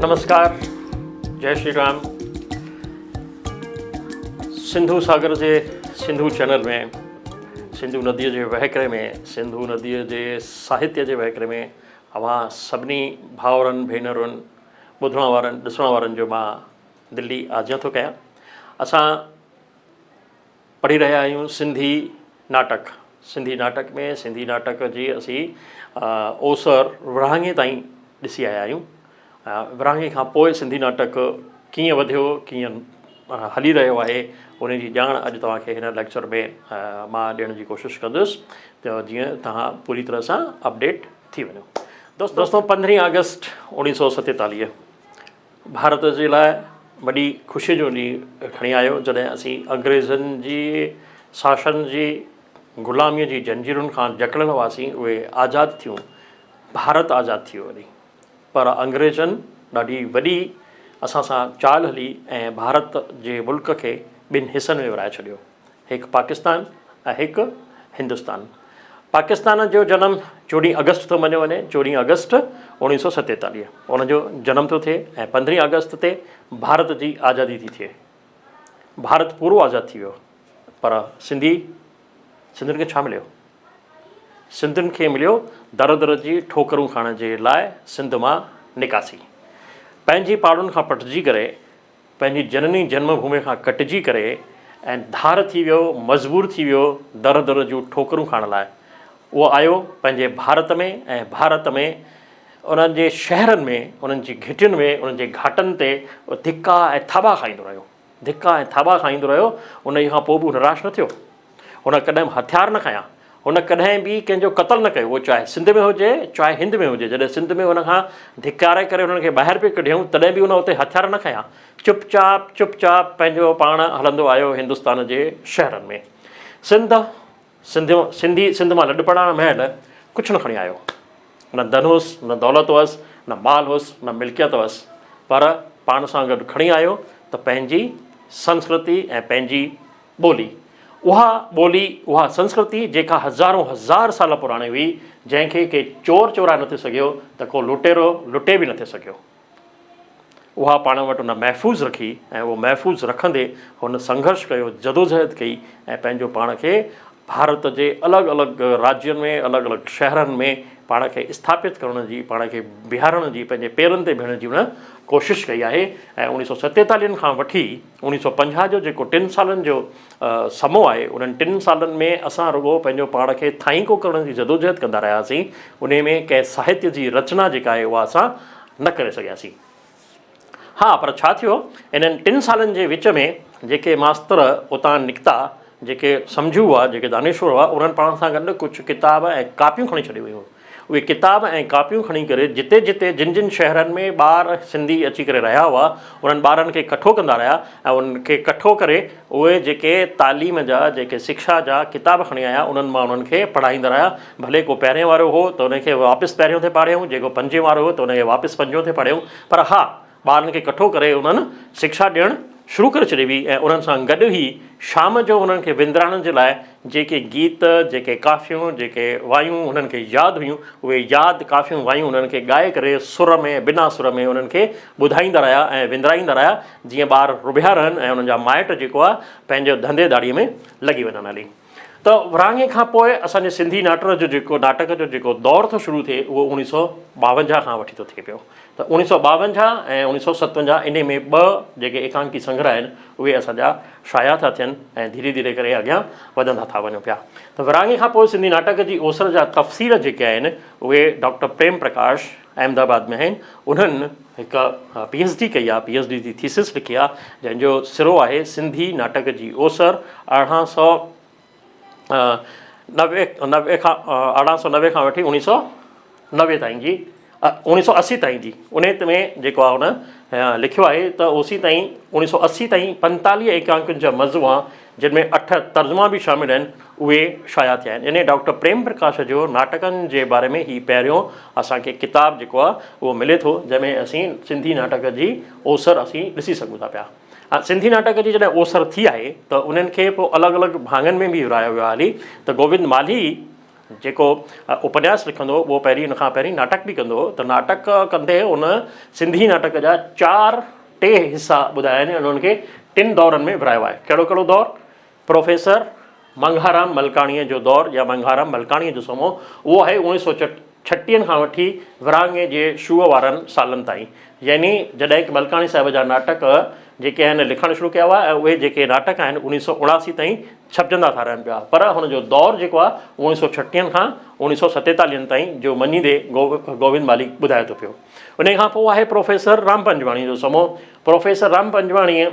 نمسڪار جئي شري رام سنڌو ساگر جي سنڌو چينل ۾ سنڌو نديء جي وهڪري ۾ سنڌو نديء جي ساهتيه جي وهڪري ۾ اوهان سڀني ڀائرن ڀينرن ٻڌڻ وارن ڏسڻ وارن جو مان دلي آجيان ٿو ڪيان اسان پڙهي رهيا آهيون سنڌي ناٽڪ سنڌي ناٽڪ ۾ سنڌي ناٽڪ جي اسين اوسر ورهاڱي تائين ڏسي آيا آهيون ورهاڱي کان پوء سنڌي ناٽڪ ڪيئن وڌيو ڪيئن هلي رهيو آهي ان جي ڄاڻ اڄ توهان کي هن ليڪچر ۾ مان ڏيڻ جي ڪوشش ڪندس ته جيئن توهان پوري طرح سان اپڊيٽ ٿي وڃو دوستو پندرهين آگسٽ اوڻيهه سو ستيتاليهه ڀارت جي لاء وڏي خوشي جو ڏينهن کڻي آيو جڏهن اسين انگريزن جي شاسن جي غلاميء جي جنجيرن کان جڪڙيل هئاسين اهي آزاد ٿيون ڀارت آزاد ٿي ويو وڃي پر انگريزن ڏاڍي وڏي اسان سان چال هلي ۽ ڀارت جي ملڪ کي ٻن حصن ۾ ورهائي ڇڏيو هڪ پاڪستان ۽ هڪ هندستان. پاڪستان جو جنم چوڏهين آگسٽ ٿو مڃيو وڃي، چوڏهين آگسٽ اوڻيهه سو ستيتاليهه ان جو جنم ٿو ٿئي ۽ پندرهين آگسٽ تي ڀارت جي آزادي ٿي ٿئي. ڀارت پورو آزاد ٿي ويو پر سنڌي سنڌين کي ڇا مليو؟ سنڌين کي مليو در در جي ٺوڪرون کائڻ جي لاء سنڌ مان نڪاسي. پنهنجي پاڙن کان پٽجي ڪري پنهنجي جنني جنم ڀومي کان ڪٽجي ڪري ۽ ڌار ٿي ويو، مجبور ٿي ويو در در جون ٺوڪرون کائڻ لاء. اهو آيو پنهنجي ڀارت ۾ ۽ ڀارت ۾ انهن جي شهرن ۾ انهن جي گهٽين ۾ انهن جي گهاٽن تي ڌڪا ۽ ٿاٻا کائيندو رهيو. ڌڪا ۽ ٿاٻا کائيندو رهيو. انهيء کان پوء به هو نراش نه ٿيو. هن ڪڏهن به هٿيار نه کنيا. هن ڪڏهن به ڪنهن جو قتل نه ڪيو، اهو چاهي سنڌ ۾ هجي، چاهي هند ۾ هجي. جڏهن سنڌ ۾ هن کان ڌڪاري ڪري هنن کي ٻاهر پئي ڪڍيائون، تڏهن به هن اتي هٿيار نه کنيا. چپ چاپ، چپ چاپ پنهنجو پاڻ هلندو آيو هندستان جي شهرن ۾. سنڌ، سنڌ، سنڌي، سنڌ مان لڏپلاڻ مهل ڪجهه نه کڻي آيو. نه ڌن هوس، نه دولت هئس، نه مال هوس، نه ملڪيت هئس، پر پاڻ سان گڏ کڻي آيو ته پنهنجي سنسڪرتي ۽ پنهنجي ٻولي، اها ٻولي، اها سنسڪرتي جيڪا هزارون هزار سال پراڻي هئي، جنهن کي ڪي چور چورائي نٿي سگهيو ته ڪو لٽيرو لٽي به نٿي سگهيو. اها پاڻ وٽ هن محفوظ رکي ۽ اهو محفوظ رکندي هن سنگهرش ڪيو، جدوجهد ڪئي ۽ پنهنجو پاڻ کي ڀارت جي الڳ الڳ راجين ۾، الڳ الڳ شهرن ۾ پاڻ کي اسٿاپت ڪرڻ جي، پاڻ کي بيهارڻ جي، پنهنجي پيرن تي بيهڻ جي هن ڪوشش ڪئي آهي ۽ اوڻيهه سو ستيتاليهن کان وٺي اوڻيهه سو پنجاهه جو جيڪو ٽن سالن جو سمو آهي انهن ٽن سالن ۾ اسان رڳو پنهنجو پاڻ کي ٿائينڪو ڪرڻ جي جدوجهد ڪندا رهياسين انهي ۾ ڪنهن ساهتيه جي رچنا جيڪا آهي اها اسان نه ڪري سگهياسين. ها پر ڇا ٿيو انهن ٽن سالن جي وچ ۾ جيڪي ماستر اتان نڪتا جيڪي سمجهو هئا جيڪي دانشور هئا انهن پاڻ سان گڏ ڪجهه ڪتاب ۽ ڪاپيون کڻي ڇڏيون هيون اهي ڪتاب ۽ ڪاپيون کڻي ڪري جتي جتي جن جن شهرن ۾ ٻار سنڌي اچي ڪري رهيا هئا انهن ٻارن کي ڪٺو ڪندا رهيا ۽ انهن کي ڪٺو ڪري اهي جيڪي تعليم جا جيڪي شڪشا جا ڪتاب کڻي آيا انهن مان انهن کي پڙهائيندا رهيا ڀلي ڪو پهرين وارو هو ته ان کي واپس پهريون ٿي پاڙهيائون جيڪو پنجين وارو هو ته ان کي واپس پنجون ٿي پاڙهيائون پر ها ٻارن کي ڪٺو ڪري انهن شڪشا ڏيڻ شروع ڪري ڇڏي هئي ۽ انهن سان گڏ ئي شام جو انهن کي وندرائڻ جي لاء جيڪي گيت، جيڪي ڪافيون، جيڪي وايون انهن کي ياد هيون، اهي ياد ڪافيون وايون انهن کي ڳائي ڪري سر ۾ بنا سر ۾ انهن کي ٻڌائيندا رهيا ۽ وندرائيندا رهيا جيئن ٻار رڀيا رهن ۽ انهن جا مائٽ جيڪو آهي پنهنجو ڌنڌي ڌاڙي ۾ لڳي وڃن هلي. ته ورهاڱي کان پوء اسان جي سنڌي ناٽر جو جيڪو ناٽڪ جو جيڪو دور ٿو شروع ٿئي اهو اوڻيهه سو ٻاونجاهه کان وٺي ٿو ٿئي پيو ته اوڻيهه سو ٻاونجاهه ۽ اوڻيهه سو ستونجاهه انهي ۾ ٻه جيڪي ايڪانڪي سنگرهه آهن اهي اسان جا شايع ٿا ٿين ۽ ڌيري ڌيري ڪري اڳيان وڌندا ٿا وڃون پيا ته ورهاڱي کان پوء سنڌي ناٽڪ جي اوسر جا تفصيل جيڪي آهن اهي ڊاڪٽر پريم پرڪاش احمد آباد ۾ آهن انهن هڪ پي ايڇ ڊي ڪئي آهي پي ايڇ ڊي جي ٿيسز لکي آهي جنهن جو سرو آهي سنڌي ناٽڪ جي اوسر 1890 نوي کان 1890 کان وٺي 1990 تائين جي 1980 تائين جي انهي ۾ جيڪو آهي هن لکيو آهي ته اوسي تائين 1980 تائين 45 ايڪانڪين جا مجموعا جن ۾ اٺ ترجما به شامل آهن، اهي شايع ٿيا آهن. يعني ڊاڪٽر پريم پرڪاش جو ناٽڪن جي باري ۾ هي پهريون اسان کي ڪتاب جيڪو آهي اهو ملي ٿو، جنهن ۾ اسين سنڌي ناٽڪ جي اوسر اسين ڏسي سگهون ٿا پيا. سنڌي ناٽڪ جي جڏهن اوسر ٿي آهي ته انهن کي پوء الڳ الڳ ڀاڱن ۾ به ورهايو ويو آهي ته گوبند مالهي جيڪو اپنياس لکندو هو اهو پهرين ان کان پهرين ناٽڪ به ڪندو هو ته ناٽڪ ڪندي هن سنڌي ناٽڪ جا چار ٽي حصا ٻڌايا آهن ۽ انهن کي ٽن دورن ۾ ورهايو آهي. ڪهڙو ڪهڙو دور؟ پروفيسر منگهارام ملڪاڻيء جو دور يا منگهارام ملڪاڻيء جو سمو اهو آهي اوڻيهه سؤ ڇٽيهن کان وٺي ورهاڱي جي شروع وارن سالن تائين يعني جڏهن ڪه ملڪاڻي صاحب جا ناٽڪ جيڪي آهن لکڻ شروع ڪيا هئا ۽ اهي جيڪي ناٽڪ آهن اوڻيهه سؤ اڻاسي تائين ڇپجندا ٿا رهن پيا پر هن جو دور جيڪو آهي اوڻيهه سؤ ڇٽيهن کان اوڻيهه سؤ ستيتاليهن تائين جو مڃيندي گووند مالهي ٻڌائي ٿو پيو. انهيء کان پوء آهي پروفيسر رام پنجواڻيء جو سمو. پروفيسر رام پنجواڻيء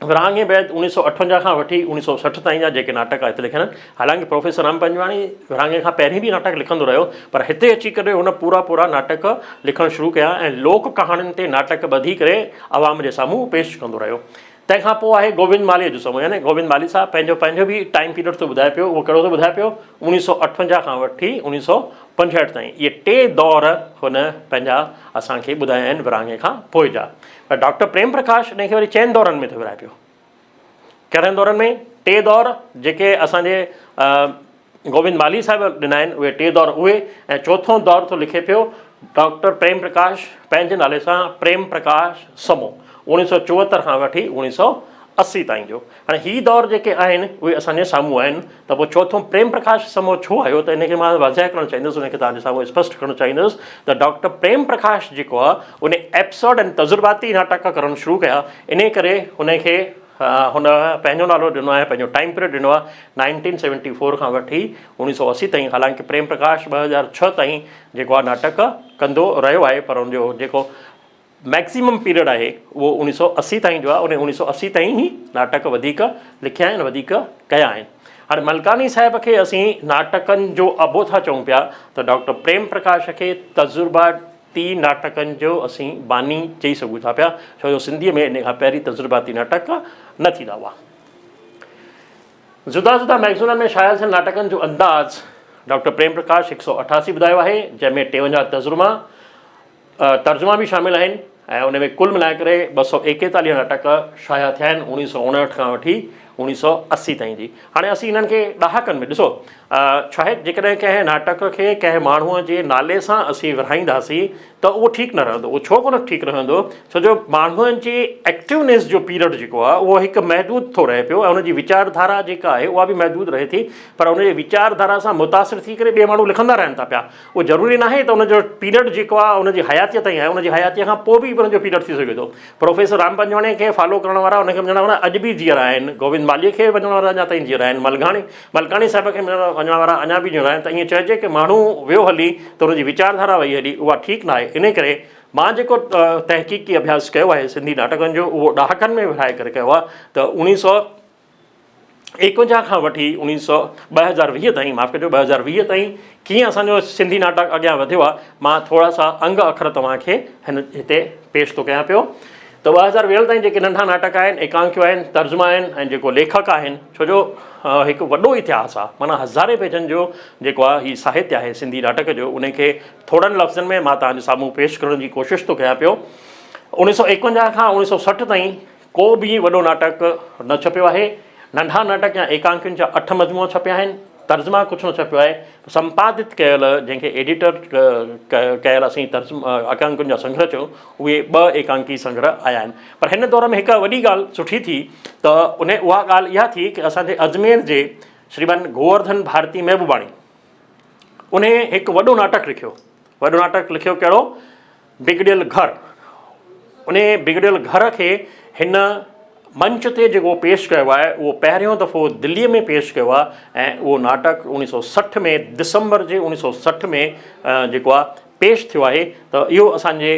ورهاڱي بعد اوڻيهه سؤ اٺونجاهه کان وٺي اوڻيهه سؤ 60 تائين جا جيڪي ناٽڪ هت لکيل آهن، حالانڪه پروفيسر رام پنجواڻي ورهاڱي کان پهرين به ناٽڪ لکندو رهيو، پر هتي اچي ڪري هن پورا پورا ناٽڪ لکڻ شروع ڪيا ۽ لوڪ ڪهاڻين تي ناٽڪ ٻڌي ڪري عوام جي سامهون پيش ڪندو رهيو. تنهن کان پوء آهي گوبند مالهيء جو سمو يعني گوبند مالهي صاحب پنهنجو پنهنجو به ٽائيم پيريڊ ٿو ٻڌائي پيو، اهو ڪهڙو ٿو ٻڌائي پيو؟ اوڻيهه سؤ اٺونجاهه کان وٺي اوڻيهه سؤ پنجهٺ تائين اهي ٽي دور هن پنهنجا اسان کي ٻڌايا آهن ورهاڱي کان پوء جا. پر ڊاڪٽر پريم پرڪاش ان کي وري چئن دورن ۾ ٿو ورهائي پيو. ڪهڙن دورن ۾؟ ٽي دور جيڪي اسان جي گوبند مالهي صاحب ڏنا آهن اهي ٽي دور اهي ۽ چوٿون دور ٿو لکي پيو ڊاڪٽر پريم پرڪاش پنهنجي نالي سان پريم پرڪاش سمو اوڻيهه سؤ چوهتر کان وٺي اوڻيهه سؤ اسي تائين جو. هاڻي هي دور جيڪي آهن اهي اسان جي سامهون آهن ته پوء چوٿون پريم پرڪاش سمو ڇو آيو ته ان کي مان واضح ڪرڻ چاهيندس ان کي توهان جي سامهون اسپشٽ ڪرڻ چاهيندس ته ڊاڪٽر پريم پرڪاش جيڪو آهي ان ايپسوڊ ۽ تجرباتي ناٽڪ ڪرڻ شروع ڪيا انهي ڪري هن کي هن پنهنجو نالو ڏنو آهي پنهنجو ٽائيم پيريڊ ڏنو آهي نائنٽين سيونٽي فور کان وٺي اوڻيهه سؤ اسي تائين حالانڪه پريم پرڪاش 2006 تائين جيڪو آهي ناٽڪ ڪندو رهيو آهي پر ان جو جيڪو ميڪسيمم پيريڊ آهي اهو اوڻيهه سؤ اسي تائين جو آهي ان اوڻيهه سؤ اسي تائين ئي ناٽڪ وڌيڪ لکيا آهن وڌيڪ ڪيا آهن هاڻي ملڪاڻي صاحب کي اسين ناٽڪن جو ابو ٿا چئون پيا ته ڊاڪٽر پريم پرڪاش کي تجرباتي ناٽڪن جو اسين باني چئي سگهون ٿا پيا ڇو جو سنڌيء ۾ ان کان پهرين تجرباتي ناٽڪ نه ٿيندا هئا. جدا جدا مئگزينن ۾ شايع ٿيل ناٽڪن جو انداز ڊاڪٽر پريم پرڪاش هڪ سؤ اٺاسي ٻڌايو آهي جنهن ۾ ٽيونجاهه ترجما ترجما به شامل آهن ۽ ان ۾ ڪل ملائي ڪري 241 ناٽڪ شايع ٿيا آهن اوڻيهه سؤ اڻهٺ کان وٺي اوڻيهه سؤ اسي تائين جي. هاڻي اسين انهن کي ڏهاڪن ۾ ڏسو ڇاهي جيڪڏهن ڪنهن ناٽڪ کي ڪنهن ماڻهوء جي نالي سان اسين ورهائينداسين ته اهو ٺيڪ نه رهندو. اهو ڇو ڪونه ٺيڪ رهندو؟ ڇو جو ماڻهن جي ايڪٽونيس جو پيريڊ جيڪو آهي اهو هڪ محدود ٿو رهي پيو ۽ ان جي ويچار ڌارا جيڪا آهي اها به محدود رهي ٿي پر ان جي ويچار ڌارا سان متاثر ٿي ڪري ٻئي ماڻهو لکندا رهن ٿا پيا. اهو ضروري ناهي ته ان جو پيريڊ جيڪو آهي ان جي حياتيء تائين آهي ان جي حياتيء کان پوء به ان جو پيريڊ ٿي سگهي ٿو. پروفيسر رام پنجواڻي کي فالو ڪرڻ وارا ان کي مڃڻ وارا اڄ به جيئرا آهن، گوبند مالهيء کي مڃڻ وارا اڃا تائين جيئرا آهن، ملگاڻي ملڪاڻي صاحب کي مڃڻ وڃڻ وارا اڃا به جيئرا آهن ته ائين چئجي ڪه ماڻهو ويو هلي ته ان جي ويچار ڌارا وئي هلي اها ٺيڪ ناهي انهي ڪري مان جيڪو تحقيقي اڀياس ڪيو آهي سنڌي ناٽڪن جو اهو ڏهاڪن ۾ ورهائي ڪري ڪيو آهي ته اوڻيهه سؤ ايڪونجاهه کان وٺي اوڻيهه سؤ 2020 تائين معاف ڪجو 2020 تائين ڪيئن اسان جو سنڌي ناٽڪ اڳيان وڌيو آهي مان ٿورا سا انگ اکر توهان کي هن هتي پيش ٿو ڪيان پيو ته 2020 تائين جيڪي ننڍا ناٽڪ آهن ايڪانڪيون آهن ترجما آهن ۽ جيڪو ليکڪ آهن ڇو جو هڪ وڏو اتهاس آهي معنيٰ هزارين پيجن جو جيڪو آهي هي ساهتيه آهي سنڌي ناٽڪ جو ان کي ٿورن لفظن ۾ مان توهان جي سامهون پيش ڪرڻ جي ڪوشش ٿو ڪيان پيو اوڻيهه سؤ ايڪونجاهه کان اوڻيهه سؤ 60 تائين ڪو به وڏو ناٽڪ نه ڇپيو آهي. ننڍا ناٽڪ يا ايڪانڪين جا اٺ مجموعا ڇپيا آهن. ترجما ڪجهه نه ڇپيو آهي. سمپادت ڪيل جنهن کي ايڊيٽر ڪيل اسين ايڪانڪين جا سنگرهه چئون اهي ٻه ايڪانڪي سنگرهه آيا آهن. پر هن دور ۾ هڪ وڏي ڳالهه سٺي ٿي ته ان اها ڳالهه اها ٿي ڪه اسان جي اجمير جي شريمان گوورڌن ڀارتي محبوباڻي انهي هڪ وڏو ناٽڪ لکيو. وڏو ناٽڪ لکيو ڪهڙو؟ بگڙيل گهر، انهيء بگڙيل گهر کي هن منچ تي جيڪو پيش ڪيو آهي، اهو پهريون دفعو دليء ۾ پيش ڪيو آهي ۽ اهو ناٽڪ اوڻيهه سؤ 60 ۾ ڊسمبر جي اوڻيهه سؤ 60 ۾ جيڪو آهي پيش ٿيو آهي ته اهو اسان جي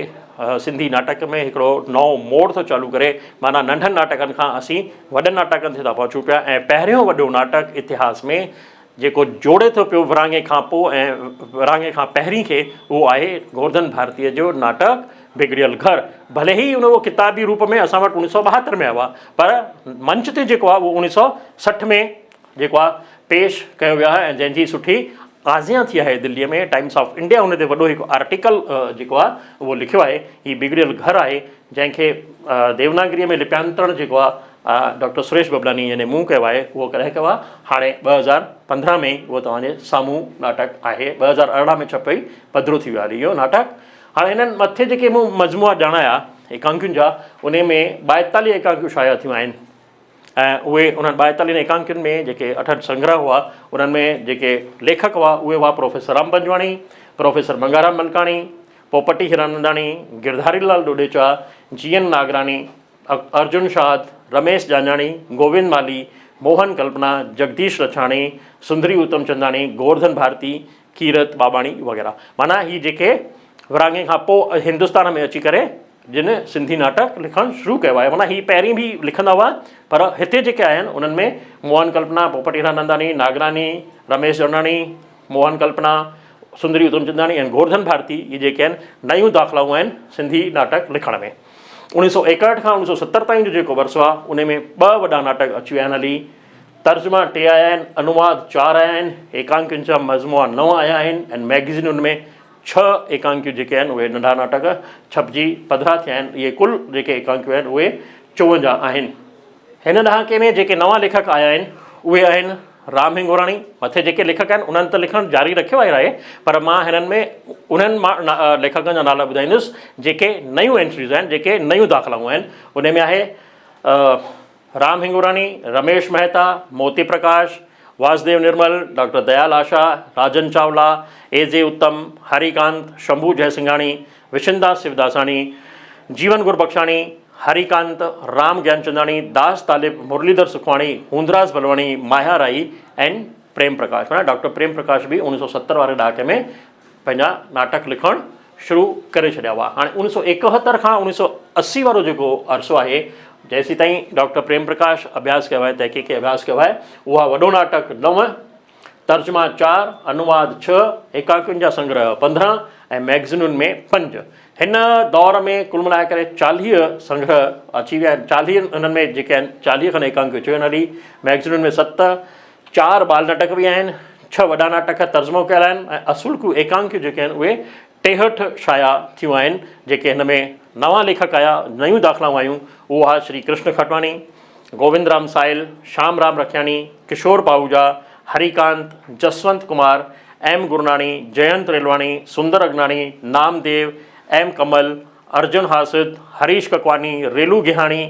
سنڌي ناٽڪ ۾ هڪڙو نئون موڙ ٿو چالو ڪري معنيٰ ننڍن ناٽڪن کان اسين وڏن ناٽڪن تي ٿا پهچون پيا ۽ پهريون وڏو ناٽڪ اتهاس ۾ جيڪو جوڙي ٿو پيو ورهاڱي کان پوء ۽ ورهاڱي کان پهرين کي اهو آهي گورڌن ڀارتيء جو ناٽڪ بگڙيل گهر. ڀلي ئي ان اهو ڪتابي روپ ۾ اسان وٽ اوڻيهه سؤ 72 ۾ آيو آهي پر منچ تي جيڪو آهي اهو اوڻيهه سؤ 60 ۾ جيڪو آهي پيش ڪيو ويو آهي ۽ جنهن جي سٺي آجيان ٿي آهي دليء ۾ ٽائمس آف انڊيا ان تي وڏو هڪ آرٽيڪل جيڪو آهي اهو لکيو آهي. هي بگڙيل گهر آهي جنهن کي ديوناگريء ۾ لپيانترڻ جيڪو آهي ڊاڪٽر سريش ببلاڻي يعني مون ڪيو آهي اهو ڪڏهن ڪيو آهي؟ هاڻي 2015 ۾ اهو توهان جي سامهون ناٽڪ آهي 2018 ۾ ڇپي پڌرو ٿي ويو آهي اهو ناٽڪ. هاڻي هنن مٿي جيڪي مون مجموعا ڄاڻايا ايڪانڪين جا انهي ۾ 42 ايڪانڪيون شايع ٿيون آهن ۽ اهي انهن ٻائيتاليهن ايڪانڪين ۾ جيڪي اٺ سنگرهه هئا انهن ۾ جيڪي ليکڪ هئا اهي هئا پروفيسر رام پنجواڻي، پروفيسر منگهارام ملڪاڻي، پوپٽي هيراننداڻي، گرڌاري لال ڏوڏيچا، جي اين ناگراڻي، ارجن شاد، رميش جانجاڻي، گووند مالهي، موهن ڪلپنا، جگديش لڇاڻي، سندري اتمچنداڻي، گورڌن ڀارتي، ڪيرت ٻاٻاڻي وغيره. معنيٰ هي جيڪي ورهاڱي کان پوء هندستان ۾ اچي ڪري جن سنڌي ناٽڪ لکڻ شروع ڪيو آهي. معنيٰ هي پهرين به لکندا هئا پر هتي جيڪي آيا آهن انهن ۾ موهن ڪلپنا، پوپٽ هيراننداڻي، ناگراني، رميش جاناڻي، موهن ڪلپنا، سندري اتمچنداڻي ۽ گورڌن ڀارتي اهي جيڪي آهن نيون داخلائون آهن سنڌي ناٽڪ لکڻ ۾. 1961 کان 1970 تائين جو جيڪو ورثو آهي ان ۾ ٻه وڏا ناٽڪ اچي ويا آهن هلي. ترجما ٽي آيا آهن، انواد چار آيا آهن، ايڪانڪين جا مجموعا نو آيا آهن ۽ مئگزينن ۾ ڇهه ايڪانڪيون جيڪي آهن اهي ننڍا ناٽڪ ڇپجي پڌرا ٿيا آهن. اهي ڪل جيڪي ايڪانڪيون آهن اهي 54 آهن. هن ڏهاڪي ۾ جيڪي نوان ليکڪ آيا آهن اهي آهن رام هنگوراڻي، مٿي جيڪي ليکڪ آهن انهن ته لکڻ جاري رکيو آهي آهي پر مان هنن ۾ انهن ليکڪن جا نالا ٻڌائيندس جيڪي نيون انٽريز آهن جيڪي نيون داخلائون آهن ان ۾ آهي رام هنگوراڻي، رميش مهتا، موتي پرڪاش، واسديو نرمل، ڊاڪٽر ديال آشا، راجن چاولا، اي جي اتم، هري ڪانت، شنڀو جئسنگهاڻي، وشنداس شوداساڻي، جيون گربخشاڻي، هري ڪانت، رام گيانچنداڻي، داس طالب، مرليڌر سکواڻي، هوندراج بلواڻي، مايا رائي ۽ پريم پرڪاش معنيٰ ڊاڪٽر پريم پرڪاش به 1970 واري ڏهاڪي ۾ پنهنجا ناٽڪ لکڻ شروع ڪري ڇڏيا هئا. هاڻي 1971 کان 1980 وارو جيڪو عرصو آهي جيسيتائين ڊاڪٽر پريم پرڪاش اڀياس ڪيو آهي، تحقيقي اڀياس ڪيو آهي، اها وڏو ناٽڪ نو، ترجما چار، انواد ڇهه، ايڪانڪين جا سنگرهه 15 ۽ مئگزينن ۾ پنج. هن دور ۾ ڪل ملائي ڪري 40 سنگرهه اچي ويا آهن. 40 انهن ۾ جيڪي آهن 40 کن ايڪانڪيون اچي ويون آهن هلي. مئگزينن ۾ ست، چار ٻال ناٽڪ به آهن، ڇهه وڏا ناٽڪ ترجمو ڪيل آهن ۽ اصلڪيون ايڪانڪيون جيڪي آهن اهي 63 شايع ٿيون آهن. جيڪي هن ۾ نوان ليکڪ آيا، نيون داخلائون آيون، اهو آهي شري ڪرشن کٽواڻي، گووند رام سائل، شام رام رکياڻي، ڪشور پاهوجا، هريڪانت، جسونت ڪمار، ايم گرناڻي، جينت ريلواڻي، سندر اگناڻي، نامديو، ايم ڪمل، ارجن حاسد، هريش ڪڪواڻي، ريلو گيهاڻي،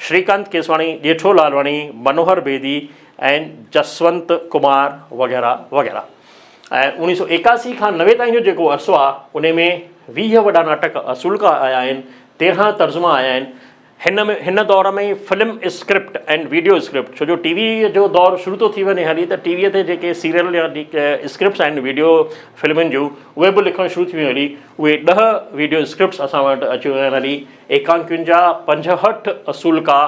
شريڪانت ڪيسواڻي، ڄيٺو لالواڻي، منوهر بيدي ۽ جسونت ڪمار وغيره وغيره. ۽ 1981 کان 90 تائين جو جيڪو عرصو آهي انهي ۾ 20 وڏا ناٽڪ اصولڪا آيا آهن، 13 ترجما آيا آهن. هن ۾ هن دور ۾ فلم اسڪرپٽ ۽ ويڊيو اسڪرپٽ ڇو جو ٽي وي جو دور شروع ٿو ٿي وڃي هلي ته ٽي وي تي جيڪي سيريل يا اسڪرپٽس آهن ويڊيو فلمن جون اهي به لکڻ شروع ٿي ويون هلي اهي 10 ويڊيو اسڪرپٽس اسان وٽ اچي ويا آهن هلي ايڪانڪين جا 65 اصولڪا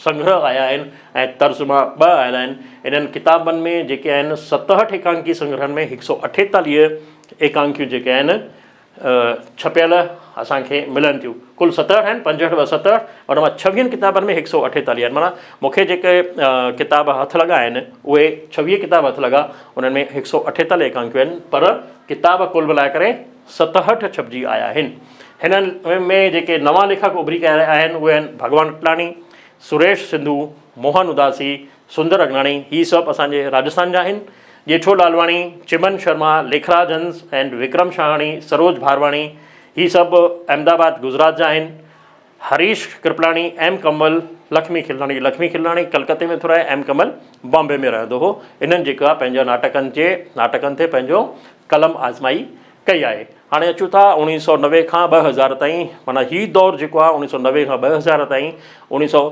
سنگرهه آيا آهن ۽ ترجما ٻه آيل آهن انهن ڪتابن ۾ جيڪي آهن 67 ايڪانڪي سنگرهن ۾ 148 ايڪانڪيون جيڪي آهن ڇپيل اسان کي ملن ٿيون. ڪل 67 آهن، 65 ٻه 67، ان مان ڇويهن ڪتابن ۾ 148 آهن. معنيٰ مون کي جيڪي ڪتاب هٿ لڳا آهن، اهي 26 ڪتاب هٿ لڳا، انهن ۾ 148 ايڪانڪيون آهن، پر ڪتاب ڪل ملائي ڪري 67 ڇپجي آيا آهن. هنن ۾ جيڪي نوان ليکڪ اڀري ڪري آيا آهن، اهي آهن ڀڳوان اٽلاڻي، سريش سنڌو، موهن اداسي، سندر اگناڻي، هي سڀ اسان جي راجسٿان جا آهن. ڄيٺو لالواڻي، چمن شرما، ليکراج هنس اينڊ وڪرم شاهاڻي، سروج ڀارواڻي، هي سڀ احمد آباد گجرات جا آهن. هريش ڪرپلاڻي، ايم ڪمل، لکمي کلناڻي، لکمي کلناڻي ڪلڪتي ۾ ٿو رهي، ايم ڪمل بامبي ۾ رهندو هو. انهن جيڪا پنهنجا ناٽڪن جي ناٽڪن تي پنهنجو قلم آزمائي ڪئي آهي. هاڻي اچون ٿا 1990 کان 2000 تائين معنيٰ هي دور جيڪو آهي 1990 کان 2000 تائين 1900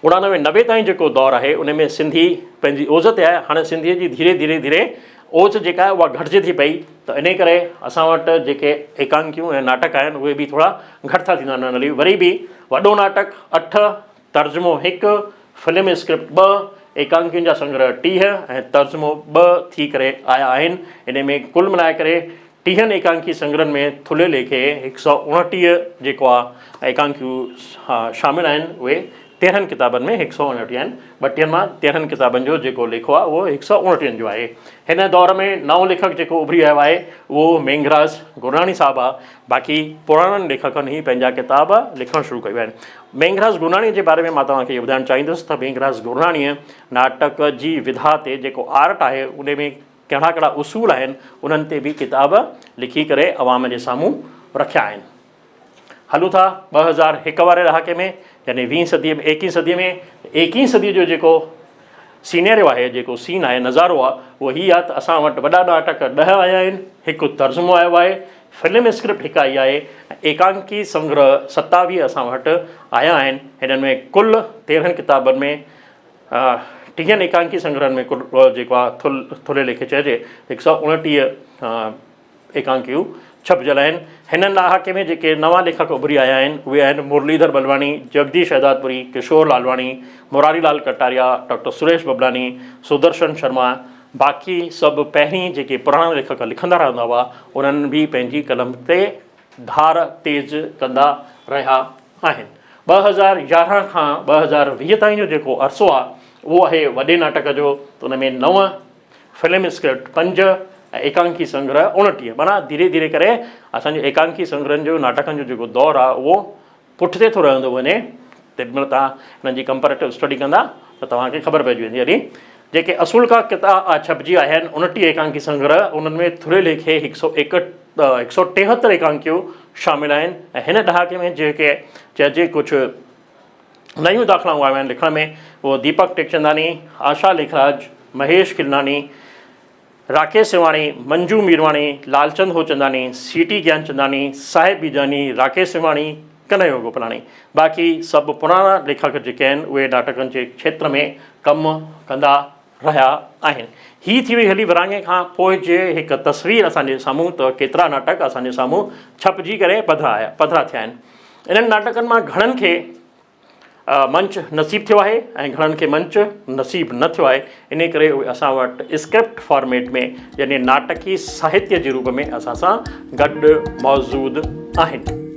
اڻانوي نوي تائين جيڪو دور آهي ان ۾ سنڌي پنهنجي اوج تي آهي. هاڻي سنڌيء جي ڌيري ڌيري ڌيري اوج جيڪا آهي اها گهٽجي ٿي پئي ته انهي ڪري اسان وٽ جيڪي ايڪانڪيون ۽ ناٽڪ آهن اهي به ٿورا گهٽ ٿا ٿيندا وڃن. وري به وڏو ناٽڪ اٺ، ترجمو هڪ، فلم اسڪرپٽ ٻه، ايڪانڪين جا سنگرهه 30 ۽ ترجمو ٻه ٿي ڪري آيا آهن. انهي ۾ ڪل ملائي ڪري ٽيهن ايڪانڪي سنگرهن ۾ ٿلهي ليکي 129 جيڪو آ ايڪانڪيون شامل آهن اهي تيرهن ڪتابن ۾ هڪ سؤ اڻٽيهه آهن. ٻٽيهن مان تيرهن ڪتابن جو جيڪو ليکو آهي اهو هڪ سؤ اڻٽيهن جو آهي. هن دور ۾ نئون ليکڪ جيڪو اڀري آيو آهي اهو مينگهراج گرناڻي صاحب آهي. باقي پراڻن ليکڪن هي پنهنجا ڪتاب لکڻ شروع ڪيو آهن. مينگهراج گرناڻي جي باري ۾ مان توهان کي اهو ٻڌائڻ چاهيندس ته مينگهراج گرناڻيء ناٽڪ جي وڌا تي جيڪو آرٽ آهي ان ۾ ڪهڙا ڪهڙا اصول آهن انهن تي به ڪتاب لکي ڪري عوام جي سامهون رکيا آهن. هلون ٿا 2001 واري ڏهاڪي ۾ يعني ويهين صديء ۾ ايڪيهين صديء ۾ ايڪيهين صديء جو جيڪو سينيريو آهي جيڪو سين آهي نظارو آهي اهو هي آهي ته اسان وٽ وڏا ناٽڪ ڏهه آيا آهن هڪ ترجمو آيو آهي فلم اسڪرپٽ هڪ آئي آهي ۽ ايڪانڪي سنگرهه 27 اسان وٽ آيا آهن هنن ۾ ڪل تيرهن ڪتابن ۾ ٽيهن ايڪانڪي سنگرهن ۾ ڪل جيڪو آهي ٿلهي ليکي چئجي هڪ سؤ اڻٽيهه ايڪانڪيون ڇپجيل آهن. هنن ڏهاڪي ۾ جيڪي نوان ليکڪ اڀري آيا آهن، اهي آهن مرليڌر بلواڻي، جگديش شهدادپوري، ڪشور لالواڻي، مراري لال ڪٽاريا، ڊاڪٽر سريش ببلاڻي، سدرشن شرما، باقي سڀ پهرين جيڪي پراڻا ليکڪ لکندا رهندا هئا، انهن به پنهنجي قلم تي ڌار تيز ڪندا رهيا آهن. 2011 کان 2020 تائين جو جيڪو عرصو آهي، اهو آهي وڏي ناٽڪ جو ته ان ۾ نو فلم اسڪرپٽ پنج ۽ ايڪانڪي سنگرهه 29 معنيٰ ڌيري ڌيري ڪري اسان جي ايڪانڪي سنگرهن جو ناٽڪن جو جيڪو دور آهي اهو پٺتي ٿو رهندو وڃي تيڏي مهل توهان انهن جي ڪمپيريٽو اسٽڊي ڪندا ته توهان کي خبر پئجي ويندي يعني جيڪي اصول کا ڪتا ڇپجي آيا آهن 29 ايڪانڪي سنگرهه انهن ۾ ٿلهي ليکي هڪ سؤ هڪ سؤ ٽيهتر ايڪانڪيون شامل آهن ۽ هن ڏهاڪي ۾ جيڪي چئجي ڪجهه نيون داخلائون آيون آهن لکڻ ۾ اهو ديپڪ ٽيڪچنداني، آشا ليکراج، مهيش کلناڻي، راڪيش سواڻي، منجو ميرواڻي، لالچند هوچنداني، سي ٽي گيانچنداني، صاحب بيجاني، راڪيش سواڻي، ڪنهيو گوپلاڻي. باقي سڀ پراڻا ليکڪ جيڪي آهن اهي ناٽڪن جي کيتر ۾ ڪم ڪندا رهيا آهن. هي ٿي وئي هلي ورهاڱي کان پوء جي هڪ تصوير اسان جي سامهون ته ڪيترا ناٽڪ اسان جي سامهون ڇپجي ڪري پڌرا ٿيا آهن. انهن ناٽڪن مان گهڻن کي منچ نصيب ٿيو آهي ۽ گهڻن کي منچ نصيب نه ٿيو آهي انهي ڪري اهي اسان وٽ اسڪرپٽ فارميٽ ۾ يعني ناٽڪي ساهتيه جي روپ ۾ اسان سان گڏ موجود آهن.